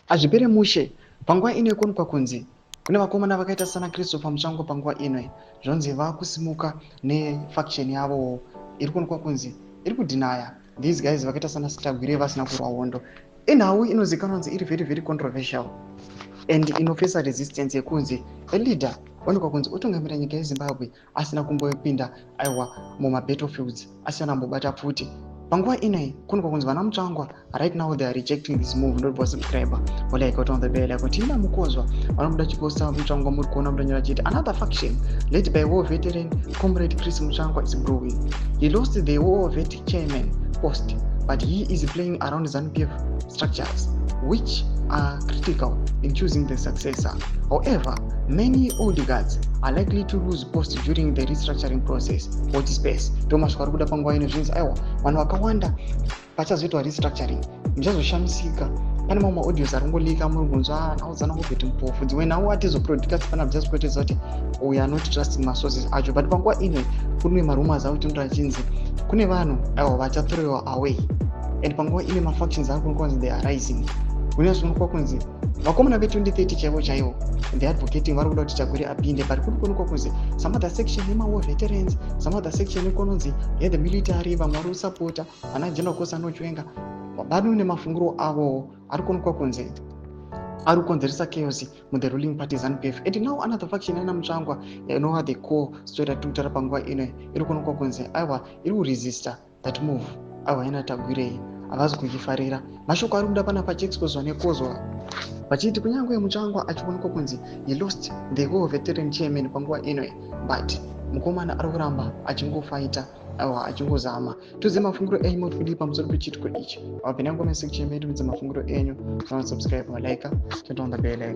Hazvipere mushe. Panguva ino ikuonekwa kunzi kune vakomana vakaita sana Christopher Mutsvangwa. Panguva ino zvonzi vakusimuka nefaction yavowo iri kuonekwa kunzi iri kudhinaya these guys vakaita sana Tagwirei vasina kurwa hondo. Inhau inozivikanwa kunzi iri very very controversial and inofesa resistance yekunzi a leader onekwa kunzi otungamira nyika yeZimbabwe asina kumbopinda, aiwa, mumabattlefields, asina kumbobata pfuti. Panguva inoi kuonekwa kunzi vana Mutsvangwa right now they are rejecting this move. Ndobva subscribe, like, on the bell icon. Tina Mukozwa vanobuda chiposta Mutsvangwa, muri kuona mudanyora chiti another faction led by war veteran Comrade Chris Mutsvangwa is brewing. He lost the war vet chairman post, but he is playing around ZANU-PF structures, which are critical in choosing the successor. However, many old guards are likely to lose post during the restructuring process. Watch space. Ndo masviko ari kuda panguva ino. Zvinzi aiwa, vanhu vakawanda pachazoitwa restructuring muchazoshamisika. Pane mamwe maaudios ari kungolika, muri kunzwa naudzana Obert Mpofu. Dzimwe nhau hatizoprodcast panapa just kuratidza kuti we are not trusting masources acho, but panguva ino kune marumors akuti achinzi kune vanhu, aiwa, vachathrowa away, and panguva ine mafactions ari kuonekwa kunzi they are rising. Kune zvinoonekwa kunzi vakomana ve2030 chaivo chaivo, the advocating, vari kuda kuti Tagwirei apinde, but kuri kuonekwa kunzi some other section yemawar veterans, some other section ikononzi yethe military, vamwe vari kusapota vana General Constantino Chiwenga, bado nemafungiro avowo ari kuonekwa kunzi ari kukonzeresa chaos muthe ruling party ZANU-PF. And now another faction yana Mutsvangwa, inova the core story yatiri kutaura panguva ino, iri kuonekwa kunzi aiwa, iri kuresista that move. Aiwa, yana Tagwirei havazi kuifarira. Mashoko ari kuda panapa achiexposwa nekozwa vachiti kunyange Mutsvangwa achionekwa kunzi he lost the war veteran chairman panguva ino, but mukomana ari kuramba achingofaita, aiwa, achingozama. Tiudze mafungiro enyu, moti kudii pamusoro pechiitiko ichi? Wapinda comment section medu, mudze mafungiro enyu. Subscribe, malike, turn on the bell icon.